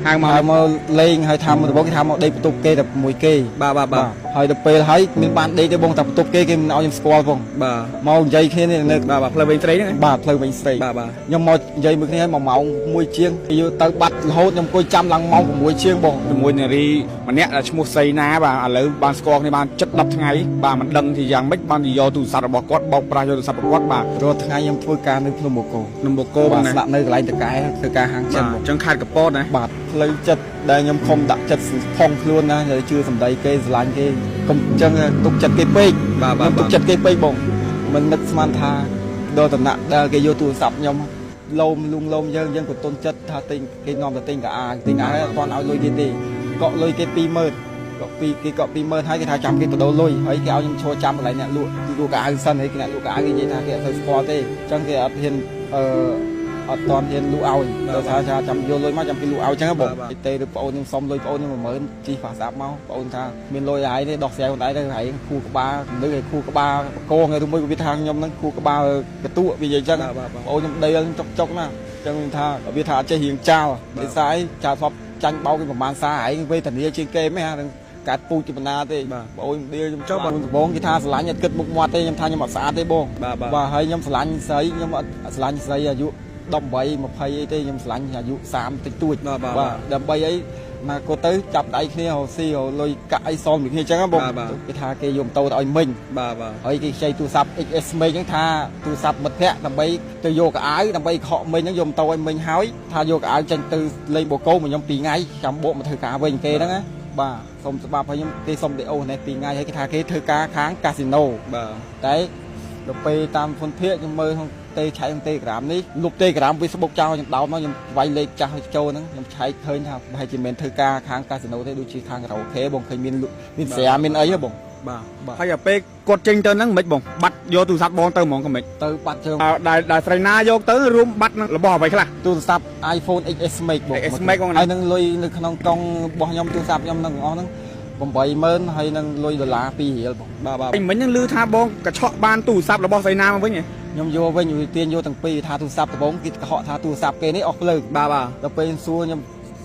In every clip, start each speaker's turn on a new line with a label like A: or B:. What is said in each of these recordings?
A: ហៅមក
B: ហៅមកលេងហើយថាមកដំបូងគេថាមកដេកបន្ទប់គេតែមួយគេ
A: បាទបាទបាទ
B: ហើយដល់ពេលហើយមានបានដេកទេបងតែបន្ទប់គេគេមិនឲ្យខ្ញុំស្គាល់ផង
A: បាទ
B: មកនិយាយគ្នានេះនៅ
A: បាទបាទផ្លូវវែងត្រីហ្នឹង
B: បាទផ្លូវវិញស្រី
A: បាទបាទ
B: ខ្ញុំមកនិយាយមួយគ្នាហើយ1ម៉ោងមួយជាងគេយកទៅបាត់រហូតខ្ញុំអង្គុយចាំឡើងម៉ោង6ជាងបង
A: ជាមួយនារីម្នាក់ដែលឈ្មោះសីណាបាទឥឡូវបានស្គាល់គ្នាបានជិត10ថ្ងៃបាទមិនដឹងជាយ៉ាងម៉េចបានយកទូរស័ព្ទរបស់គាត់បោកប្រាស់យកទូរស័ព្ទរបស់គាត់បាទ
B: រាល់ថ្ងៃខ្ញុំធ្វើការនៅភ្នំបូកគោ
A: នំបូកគោ
B: បាទ
A: បងណា
B: ស្នាក់នៅកន្លែងតកែធ្វើការហាងចិ
A: បាទ
B: នបង
A: អញ្ចឹងខាតកពតណា
B: បាទផ្លូវចិត្តដែលខ្ញុំខំដាក់ចិត្តផុងខ្លួនណាដែលជឿសម្ដីគេស្រឡាញ់គេកុំអញ្ចឹងទុកចិត្តគេពេក
A: បាទបាទ
B: ខ្ញុំទុកចិត្តគេពេកបងមិននឹកស្មានថាដល់តំណាក់ដែលគេយកទូរស័ព្ទខ្ញុំលោមលួងលោមយើងយើងក៏ទុនចិត្តថាទិញគេនាំទៅទិញកៅអៅទិញកៅអៅអត់ទាន់ឲ្យលុយគេទេកក់លុយគេ20000កក់ពីគេកក់20000ហើយគេថាចាំគេទៅដូរលុយហើយគេឲ្យខ្ញុំឈរចាំកន្លែងអ្នកលក់លក់កៅអៅសិនហើយគេអ្នកលក់កៅអៅគេនិយាយថាគេអត់ទៅស្គាល់ទេអញ្ចឹងគេអត់ហ៊ានអឺអត់ទាន់ហ៊ានលក់ឲ្យដល់ថាថាចាំយកលុយមកចាំគេលក់ឲ្យអញ្ចឹងហ៎បងទេឬប្អូនខ្ញុំសុំលុយប្អូនខ្ញុំ10000ជីហ្វាសាប់មកប្អូនថាមានលុយហើយទេដោះស្រាយខ្លួនឯងទៅហើយខួរក្បាលមនុស្សឲ្យខួរក្បាលបកងហើយឬមួយក៏វាថាខ្ញុំហ្នឹងខួរក្បាលកតួវានិយាយអញ្ចឹង
A: បាទបាទ
B: ប្អូនខ្ញុំដេលចុកចុកណាអញ្ចឹងខ្ញុំថាវាថាអត់ចេះរៀងចោលដោយសារអីចោលធ្លាប់ចាញ់បោកគេប្រហែលសារឯងវេទនាជាងគេមែនហានឹងកាត់ពូជជាបណ្ណាទេ
A: បាទ
B: ប្អូនដៀលខ្ញុំ
A: ចុះបាទ
B: ដំបងគេថាស្រឡាញ់អត់គិតមុខមាត់ទេខ្ញុំថាខ្ញុំអត់ស្អាតទេបង
A: បាទបាទ
B: បាទហើយខ្ញុំស្រឡាញ់ស្រីខ្ញុំអត់ស្រឡាញ់ស្រីអាយុ18 20អីទេខ្ញុំស្រឡាញ់អាយុ30តិចតួច
A: បាទបាទបាទ
B: ដើម្បីអីមកគាត់ទៅចាប់ដៃគ្នារកស៊ីរកលុយកាក់អីសមមួយគ្នាអញ្ចឹងហ៎បង
A: បាទបាទ
B: គេថាគេយកម៉ូតូទៅឲ្យមិញ
A: បាទបាទ
B: ហើយគេខ្ចីទូរស័ព្ទ XS មេហ្នឹងថាទូរស័ព្ទមិត្តភ័ក្តិដើម្បីទៅយកកៅអៅដើម្បីខកមិញហ្នឹងយកម៉ូតូឲ្យមិញហើយថាយកកៅអៅចេញទៅលេងបូកូមកខ្ញុំ2ថ្ងៃចាំបកមកធ្វើការវិញគេហ្នឹងណាបាទសុំច្បាប់ហើយខ្ញុំគេសុំឌីអូនេះ2ថ្ងៃហើយគេថាគេធ្វើការខាងកាស៊ីណូ
A: បាទ
B: តែដល់ពេលតាមហ្វុនភាកខ្ញុំមើលក្នុងទេឆែកក្នុង Telegram នេះលុប Telegram Facebook ចោលខ្ញុំដោនមកខ្ញុំវាយលេខចាស់ឲ្យចូលហ្នឹងខ្ញុំឆែកឃើញថាប្រហែលជាមិនមែនធ្វើការខាងកាស៊ីណូទេដូចជាខាងការ៉ាអូខេបងឃើញមានលក់មានស្រាមានអីហ៎បង
A: បាទ
B: បាទ
A: ហើយដល់ពេលគាត់ចេញទៅហ្នឹងមិនបងបាត់យកទូរស័ព្ទបងទៅហ្មងក៏មិន
B: ទៅបាត់ជើង
A: អើដែលដែលស្រីណាយកទៅរួមបាត់នឹងរបស់អ្វីខ្លះ
B: ទូរស័ព្ទ iPhone XS Max បង
A: XS Max បងណា
B: ហើយនឹងលុយនៅក្នុងកង់របស់ខ្ញុំទូរស័ព្ទខ្ញុំនឹងអស់ហ្នឹង80000ហើយនឹងលុយដុល្លារ2រៀលបង
A: បាទបាទមិញហ្នឹងឮថាបងកញ្ឆក់បានទូរស័ព្ទរបស់ស្រីណាមកវិញហ៎
B: ខ្ញុំយកវិញវាទាញយកទាំងពីរថាទូរស័ព្ទដំបូងគេកុហកថាទូរស័ព្ទគេនេះអស់ភ្លើង
A: បាទបាទ
B: ដល់ពេលសួរខ្ញុំ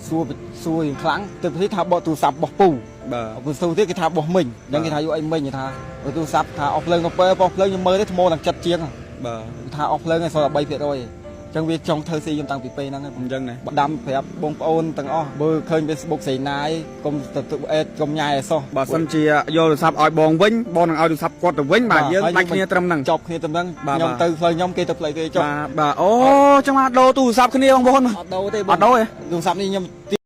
B: សួរសួរយ៉ាងខ្លាំងទៅពិធីថាបកទូរស័ព្ទរបស់ពូ
A: បាទ
B: ពូសួរទៀតគេថារបស់មិញអញ្ចឹងគេថាយកអីមិញគេថាបើទូរស័ព្ទថាអស់ភ្លើងទៅពេលអស់ភ្លើងខ្ញុំមើលទៅថ្មឡើងចិត្តជាង
A: បាទ
B: គេថាអស់ភ្លើងហើយសល់តែ3%អញ្ចឹងវាចង់ធ្វើស៊ីខ្ញុំតាំងពីពេលហ្នឹងហើយ
A: អញ្ចឹងណា
B: បដាំប្រាប់បងប្អូនទាំងអស់បើឃើញ Facebook ស្រីណាយកុំទៅទុកអេតកុំញ៉ែអីសោះ
A: បើសិនជាយកទូរស័ព្ទឲ្យបងវិញបងនឹងឲ្យទូរស័ព្ទគាត់ទៅវិញបាទយើង
B: ហើយ
A: ដាច់គ្នាត្រឹមហ្នឹង
B: ចប់គ្នាត្រឹមហ្នឹង
A: បាទបាទ
B: ខ្ញុំទៅផ្លូវខ្ញុំគេទៅផ្លូវគេចុះ
A: បាទបាទអូចឹងមកដូរទូរស័ព្ទគ្នាបងប្អូន
B: អត់ដូរទេ
A: អត់ដូរទេ
B: ទូរស័ព្ទនេះខ្ញុំ